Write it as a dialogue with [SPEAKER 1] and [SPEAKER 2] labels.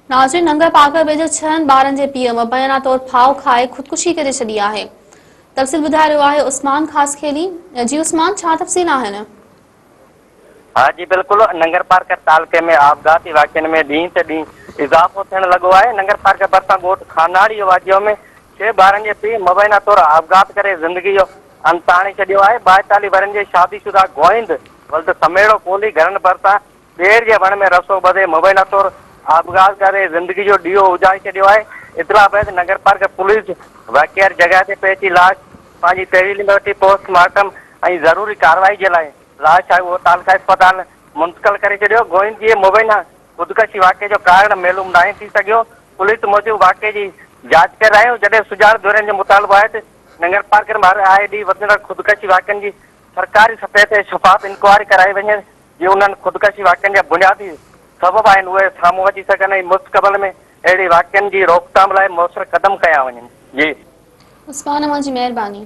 [SPEAKER 1] ناظرين ننگر پارڪر ويجهو ڇهن ٻارن جي پيء مبينا طور ڦاهو کائي خودڪشي ڪري ڇڏي آهي. تفصيل ٻڌائي رهيو آهي عثمان خاصخيلي. جي عثمان ڇا تفصيل آهن؟
[SPEAKER 2] ها جي بلڪل ننگرپارڪر تعلقي ۾ آپگهاتي واقعن ۾ ڏينهن تي ڏينهن اضافو ٿيڻ لڳو آهي ننگرپارڪر ڀرسان ڳوٺ خاناڙي واجيو ۾ ڇهه ٻارن جي پيء مبينا طور آپگهات ڪري زندگي جو انت آڻي ڇڏيو آهي 42 ورهين جي شادي شده گوئند ولد سميڙو ڪولهي گهرن ڀرسان ٻير جي وڻ ۾ رسو ٻڌي مبينا طور آپگهات ڪري زندگي جو ڏيئو اجهائي ڇڏيو آهي اطلاع بعد ننگرپارڪر پوليس واقعي واري جڳهه تي پهچي لاش پنهنجي تحويل ۾ وٺي پوسٽ مارٽم ۽ ضروري ڪارروائي جي لاء لاش آهي اهو تعلقه اسپتال منتقل ڪري ڇڏيو، گوئند جي مبينا خودڪشي واقعي جو ڪارڻ معلوم ناهي ٿي سگهيو، پوليس موجب واقعي جي جاچ ڪري رهيا آهيون، جڏهن سجاڻ ڌرين جو مطالبو آهي ته ننگرپارڪر ۾ هر آئي ڏينهن وڌندڙ خودڪشي واقعن جي سرڪاري سطح تي شفاف انڪوائري ڪرائي وڃي جيئن انهن خودڪشي واقعن جا بنيادي سبب آهن اهي سامهون اچي سگهن ۽ مستقبل ۾ اهڙي واقعن جي روڪٿام لاء موثر قدم کنيا وڃن. جي.
[SPEAKER 1] عثمان اوهان جي مهرباني.